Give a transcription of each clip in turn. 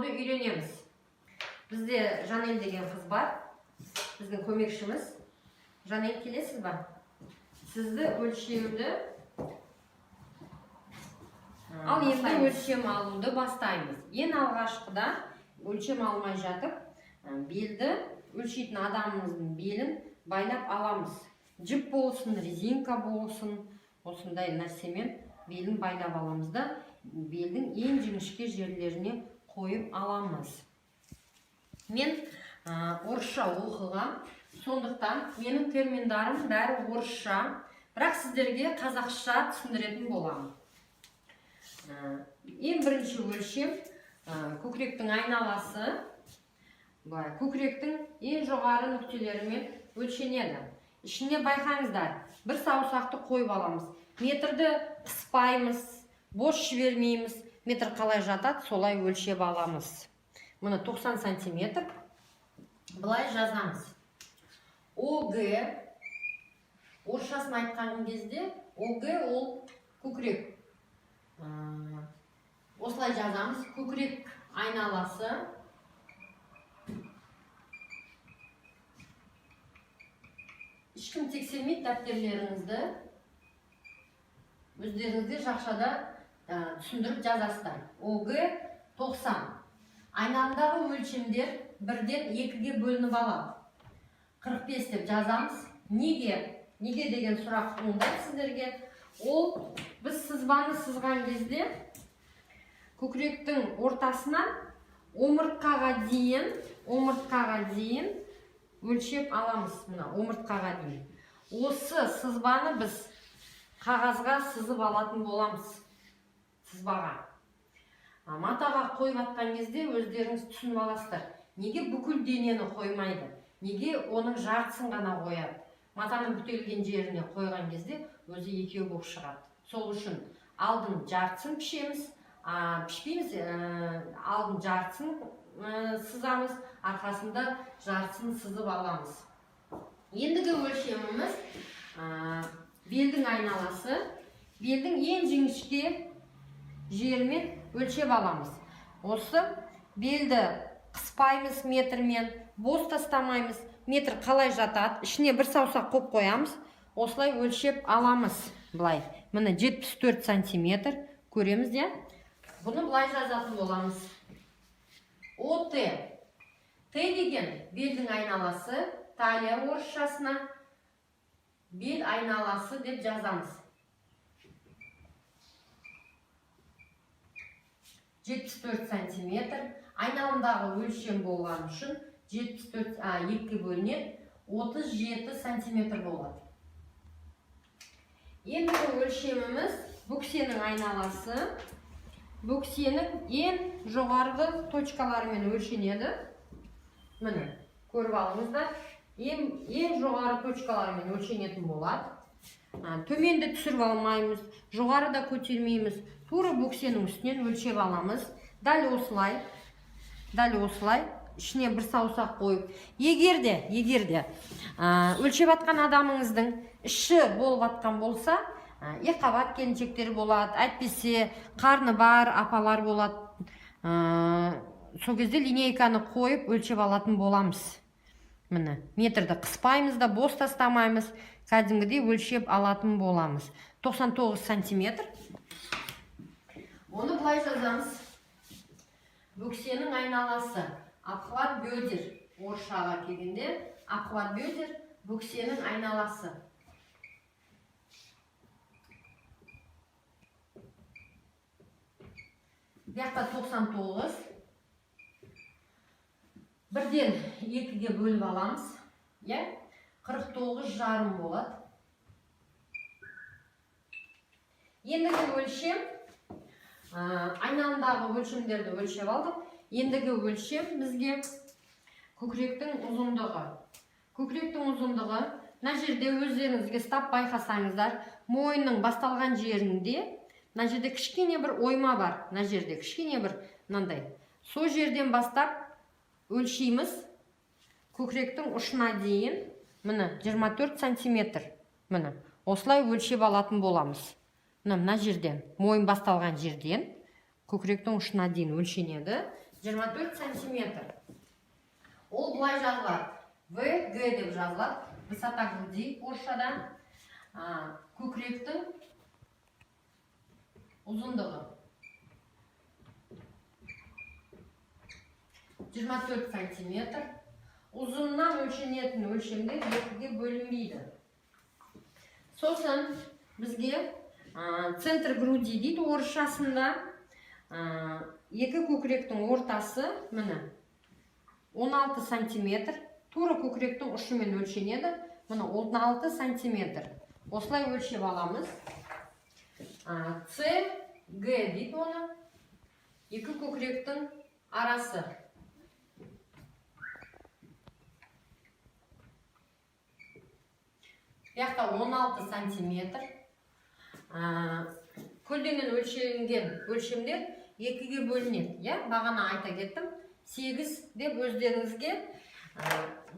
алуды үйренеміз. Бізде Жанель деген қыз бар, біздің көмекшіміз. Жанель, келесіз ба? Сізді өлшеуді ал енді өлшем алуды бастаймыз. Ең алғашқыда өлшем алмай жатып, белді өлшейтін адамымыздың белін байлап аламыз. Жіп болсын, резинка болсын, осындай нәрсемен белін байлап аламыз да, белдің ең жіңішке жерлеріне қойып аламыз. Мен орысша оқығам, сондықтан менің терминдарым бәрі орысша, бірақ сіздерге қазақша түсіндіретін боламын. Ең бірінші өлшем көкіректің айналасы, былай көкіректің ең жоғары нүктелерімен өлшенеді. Ішіне байқаңыздар, бір саусақты қойып аламыз. Метрді қыспаймыз, бос жібермейміз. Метр қалай жатады, солай өлшеп аламыз. Міне, 90 сантиметр. Былай жазамыз. ОГ, орысшасын айтқан кезде ОГ ол көкірек. Осылай жазамыз. Көкірек айналасы. Ешкім тексермейді дәптерлеріңізді. Өздеріңізде жақшада түсіндіріп жазасыздар. ОГ 90. Айналамдағы өлшемдер бірден екіге бөлініп алады. 45 деп жазамыз. Неге? Неге деген сұрақ туындайды сіздерге. Ол біз сызбаны сызған кезде көкіректің ортасынан омыртқаға дейін өлшеп аламыз. Мына омыртқаға дейін. Осы сызбаны біз қағазға сызып алатын боламыз. Сызбаға. Матаға қойып атқан кезде өздеріңіз түсініп аласыздар. Неге бүкіл денені қоймайды? Неге оның жартысын ғана қояды? Матаның бүтелген жеріне қойған кезде өзі екеу болып шығады. Сол үшін алдын жартысын пішеміз, пішпейміз, алдын жартысын сызамыз, арқасында жартысын сызып аламыз. Ендігі өлшеміміз белдің айналасы. Белдің ең жіңішке жерімен өлшеп аламыз. Осы белді қыспаймыз метрмен, бос тастамаймыз. Метр қалай жатады, ішіне бір саусақ қойып қоямыз. Осылай өлшеп аламыз. Былай. Міне, 74 сантиметр. Көреміз, иә? Бұны былай жазатын боламыз. ОТ. Т деген белдің айналасы, талия орысшасына бел айналасы деп жазамыз. 74 сантиметр. Айналымдағы өлшем болған үшін 74, екіге бөлінеді, 37 сантиметр болады. Ендігі өлшеміміз бөксенің айналасы. Бөксенің ең жоғарғы точкаларымен өлшенеді. Міне, көріп алыңыздар. Ең жоғары точкаларымен өлшенетін болады. Төменді түсіріп алмаймыз, жоғары да көтермейміз. Тура бөксенің үстінен өлшеп аламыз. Дәл осылай, дәл осылай ішіне бір саусақ қойып, егер де өлшеп атқан адамыңыздың іші болып атқан болса, екіқабат келіншектер болады, әйтпесе қарны бар апалар болады. Сол кезде линейканы қойып өлшеп алатын боламыз. Міне, метрді қыспаймыз да, бос тастамаймыз, кәдімгідей өлшеп алатын боламыз. 99 сантиметр. Оны былай жазамыз. Бөксенің айналасы, обхват бедер, орысшаға келгенде обхват бедер, бөксенің айналасы. Бұл жақта 99. Бірден екіге бөліп аламыз. Иә? 49,5 болады. Ендігі өлшем, айналымдағы өлшемдерді өлшеп алдық. Ендігі өлшем бізге көкіректің ұзындығы. Көкіректің ұзындығы мына жерде өздеріңізге ұстап байқасаңыздар, мойынның басталған жерінде мына жерде кішкене бір ойма бар. Мына жерде кішкене бір мынандай. Сол жерден бастап өлшейміз көкіректің ұшына дейін. Міне, 24 сантиметр. Міне, осылай өлшеп алатын боламыз. Мына жерден, мойын басталған жерден көкіректің ұшына дейін өлшенеді. 24 сантиметр. Ол былай жазылады: В Г деп жазылады, высота груди орысшада. Көкіректің ұзындығы 24 сантиметр. Ұзыннан өлшенетін өлшемдер екіге бөлінбейді. Сосын бізге центр груди дейді орысшасында. Екі көкіректің ортасы, міне, 16 сантиметр. Тура көкіректің ұшымен өлшенеді, міне, 16 сантиметр. Осылай өлшеп аламыз. С Г дейді оны, екі көкіректің арасы. Бұяқта 16 сантиметр. Көлденең өлшенген өлшемдер екіге бөлінеді, иә, бағана айта кеттім. 8 деп өздеріңізге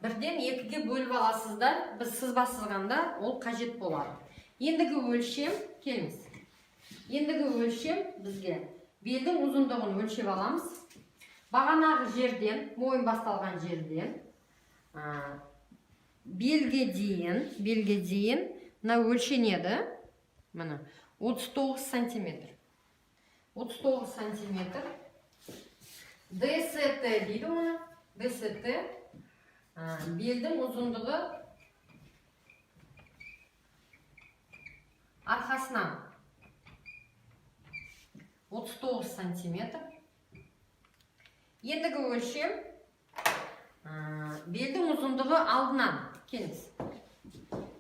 бірден екіге бөліп аласыздар. Біз сызба сызғанда ол қажет болады. Ендігі өлшем, келіңіз. Ендігі өлшем бізге белдің ұзындығын өлшеп аламыз. Бағанағы жерден, мойын басталған жерден, белге дейін мына өлшенеді. Міне, 39 сантиметр. 39 сантиметр. ДСТ дейді оны. ДСТ, белдің ұзындығы арқасынан 39 сантиметр. Ендігі өлшем, белдің ұзындығы алдынан. Келіңіз.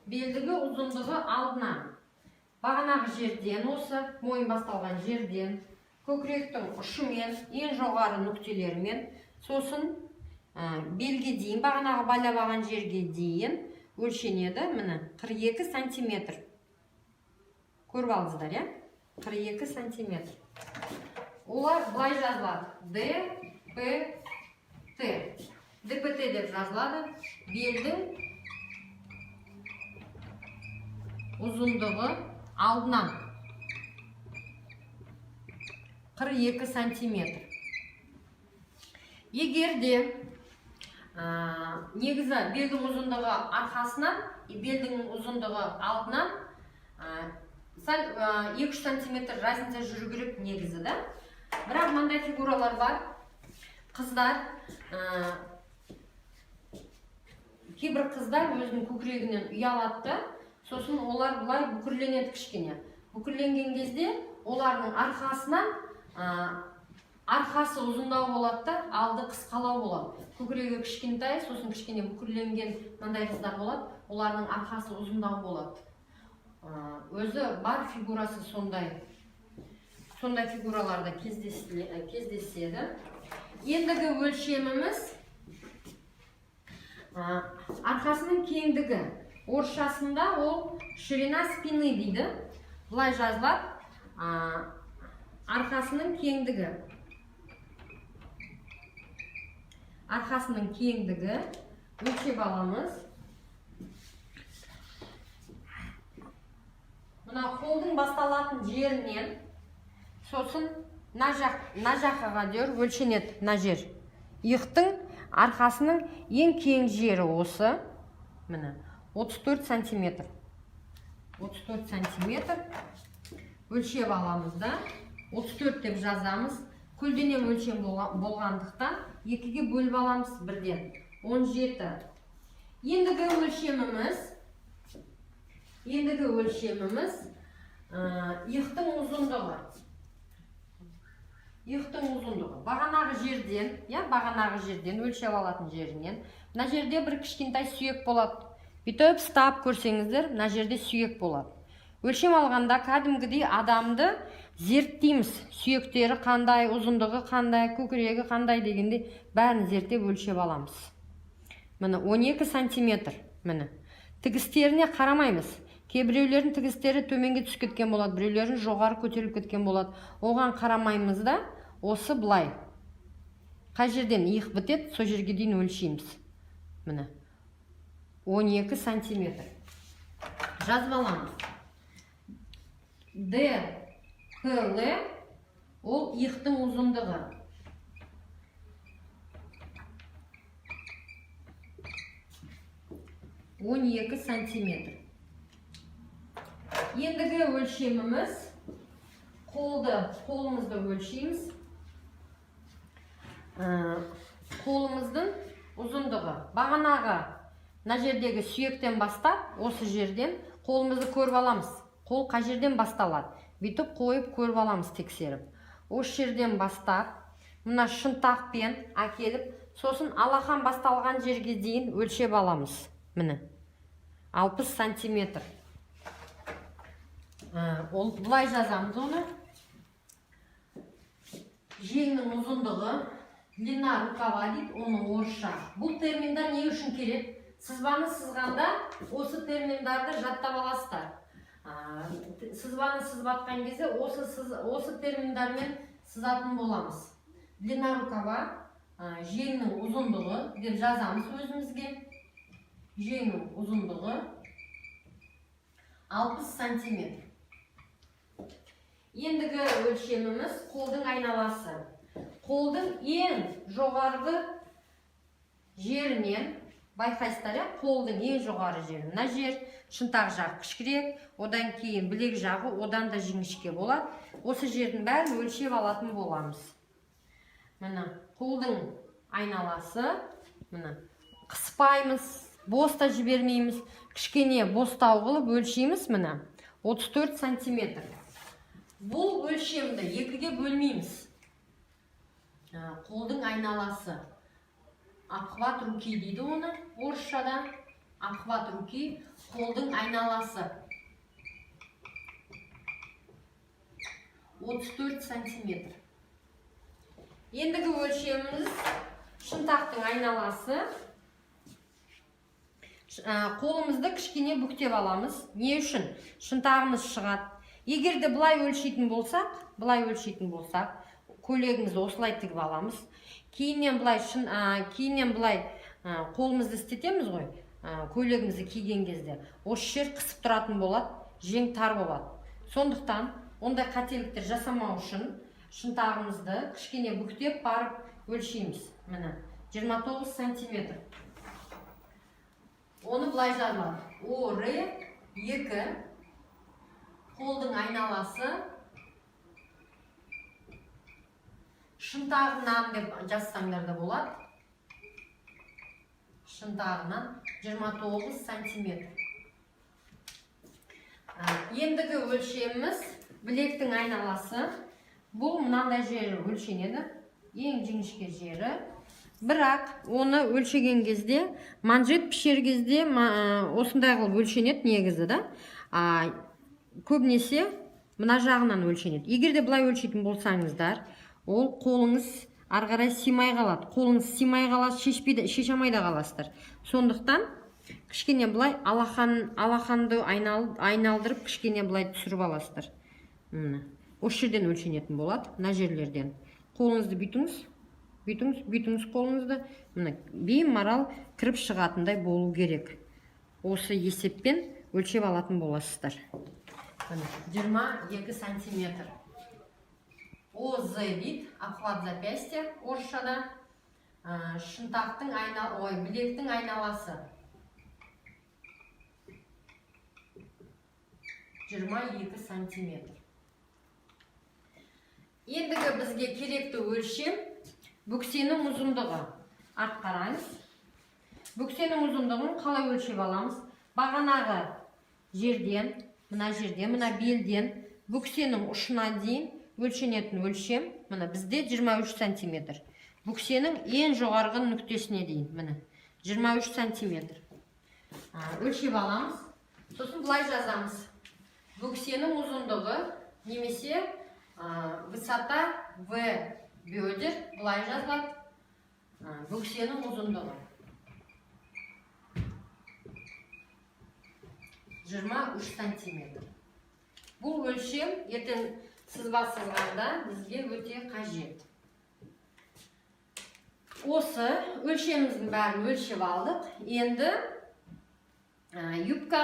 Белдігі ұзындығы алдынан. Бағанағы жерден, осы мойын басталған жерден, көкіректің ұшымен, ең жоғары нүктелерімен, сосын белге дейін, бағанағы байлап алған жерге дейін өлшенеді. Міне, 42 сантиметр. Көріп алдыңыздар, иә? 42 сантиметр. Олар былай жазылады: Д, П, Т. Д, П, Т деп жазылады. Белдің ұзындығы алдынан 42 сантиметр. Егер де негізі белдің ұзындығы арқасынан и белдің ұзындығы алдынан сәл 2-3 сантиметр разница жүру керек негізі, да? Бірақ мынандай фигуралар бар. Қыздар, кейбір қыздар өзінің көкірегінен ұялады да, сосын олар былай бүкірленеді кішкене. Бүкірленген кезде олардың арқасынан, арқасы ұзындау болады да, алды қысқалау болады. Көкірегі кішкентай, сосын кішкене бүкірленген мынандай қыздар болады, олардың арқасы ұзындау болады. Өзі бар фигурасы сондай. Сондай фигураларда кездеседі. Ендігі өлшеміміз, арқасының кеңдігі. Орысшасында ол ширина спины дейді. Былай жазылады. Арқасының кеңдігі. Арқасының кеңдігі өлшеп аламыз. Мына қолдың басталатын жерінен сосын мына жаққа дейін өлшенеді мына жер. Иықтың арқасының ең кең жері осы. Міне, 34 сантиметр. 34 сантиметр өлшеп аламыз да, 34 деп жазамыз. Көлденең өлшем болғандықтан екіге бөліп аламыз бірден. 17. Ендігі өлшеміміз, иықтың ұзындығы. Иықтың ұзындығы. Бағанағы жерден, иә, бағанағы жерден өлшеп алатын жерінен. Мына жерде бір кішкентай сүйек болады. Бүйтіп ұстап көрсеңіздер, мына жерде сүйек болады. Өлшем алғанда кәдімгідей адамды зерттейміз. Сүйектері қандай, ұзындығы қандай, көкірегі қандай дегенде бәрін зерттеп өлшеп аламыз. Міне, 12 сантиметр. Міне. Тігістеріне қарамаймыз. Кейбіреулердің тігістері төменге түсіп кеткен болады, біреулердің жоғары көтеріліп кеткен болады. Оған қарамаймыз да, осы былай. Қай жерден иық бітеді, сол жерге дейін өлшейміз. Міне. 12 сантиметр. Жазып аламыз. Д, П, Л ол иықтың ұзындығы. 12 сантиметр. Ендігі өлшеміміз қолымызды өлшейміз. Қолымыздың ұзындығы. Бағанағы мына жердегі сүйектен бастап, осы жерден қолымызды көріп аламыз. Қол қай жерден басталады? Бүйтіп қойып көріп аламыз, тексеріп. Осы жерден бастап, мына шынтақпен әкеліп, сосын алақан басталған жерге дейін өлшеп аламыз. Міне, 60 сантиметр. Ол былай жазамыз оны. Жеңнің ұзындығы, длина рукава дейді, оны орысша. Бұл терминдар не үшін керек? Сызбаны сызғанда осы терминдарды жаттап аласыздар. Сызбаны сызып жатқан кезде осы терминдармен сызатын боламыз. Длина рукава, жеңнің ұзындығы деп жазамыз өзімізге. Жеңнің ұзындығы 60 сантиметр. Ендігі өлшеміміз қолдың айналасы. Қолдың ең жоғарғы жерінен байқайсыздар, иә, қолдың ең жоғары жері мына жер, шынтақ жағы кішкірек, одан кейін білек жағы одан да жіңішке болады. Осы жердің бәрін өлшеп алатын боламыз. Міне, қолдың айналасы, міне, қыспаймыз, бос та жібермейміз, кішкене бостау қылып өлшейміз, міне, 34 сантиметр. Бұл өлшемді екіге бөлмейміз. Қолдың айналасы, обхват руки дейді оны орысшада, обхват руки, қолдың айналасы 34 сантиметр. Ендігі өлшеміміз шынтақтың айналасы. Қолымызды кішкене бүктеп аламыз. Не үшін? Шынтағымыз шығады. Егер де былай өлшейтін болсақ, былай өлшейтін болсақ, көйлегімізді осылай тігіп аламыз. Кейіннен былай кейіннен былай, қолымызды істетеміз ғой, көйлегімізді киген кезде осы жер қысып тұратын болады, жең тар болады. Сондықтан ондай қателіктер жасамау үшін шынтағымызды кішкене бүктеп барып өлшейміз. Міне, 29 сантиметр. Оны былай жазылады: О, Р, 2, қолдың айналасы шынтағынан деп жазсаңдар да болады. Шынтағынан 29 сантиметр. Ендігі өлшеміміз білектің айналасы. Бұл мынандай жері өлшенеді, ең жіңішке жері. Бірақ оны өлшеген кезде, манжет пішер кезде осындай қылып өлшенеді негізі да. Көбінесе мына жағынан өлшенеді. Егер де былай өлшейтін болсаңыздар, ол қолыңыз ары қарай сыймай қалады. Қолыңыз сыймай қалады, шешпейді, шеше алмай да қаласыздар. Сондықтан кішкене былай алақанды айналдырып, кішкене былай түсіріп аласыздар. Міне, осы жерден өлшенетін болады, мына жерлерден. Қолыңызды бүйтіңіз, бүйтіңіз, бүйтіңіз қолыңызды. Міне, беймарал кіріп шығатындай болу керек. Осы есеппен өлшеп алатын боласыздар. Міне, 22 сантиметр. ОЗ дейді, обхват запястья орысшада. Шынтақтың айна, ой, білектің айналасы 22 сантиметр. Ендігі бізге керекті өлшем бөксенің ұзындығы. Арт қараңыз. Бөксенің ұзындығын қалай өлшеп аламыз? Бағанағы жерден, мына жерден, мына белден бөксенің ұшына дейін өлшенетін өлшем, мына бізде 23 сантиметр. Бөксенің ең жоғарғы нүктесіне дейін, міне, 23 сантиметр. Өлшеп аламыз. Сосын былай жазамыз. Бөксенің ұзындығы немесе высота В бедер былай жазылады. Бөксенің ұзындығы 23 сантиметр. Бұл өлшем ертең сызба сызғанда бізге өте қажет. Осы өлшеміміздің бәрін өлшеп алдық. Енді юбка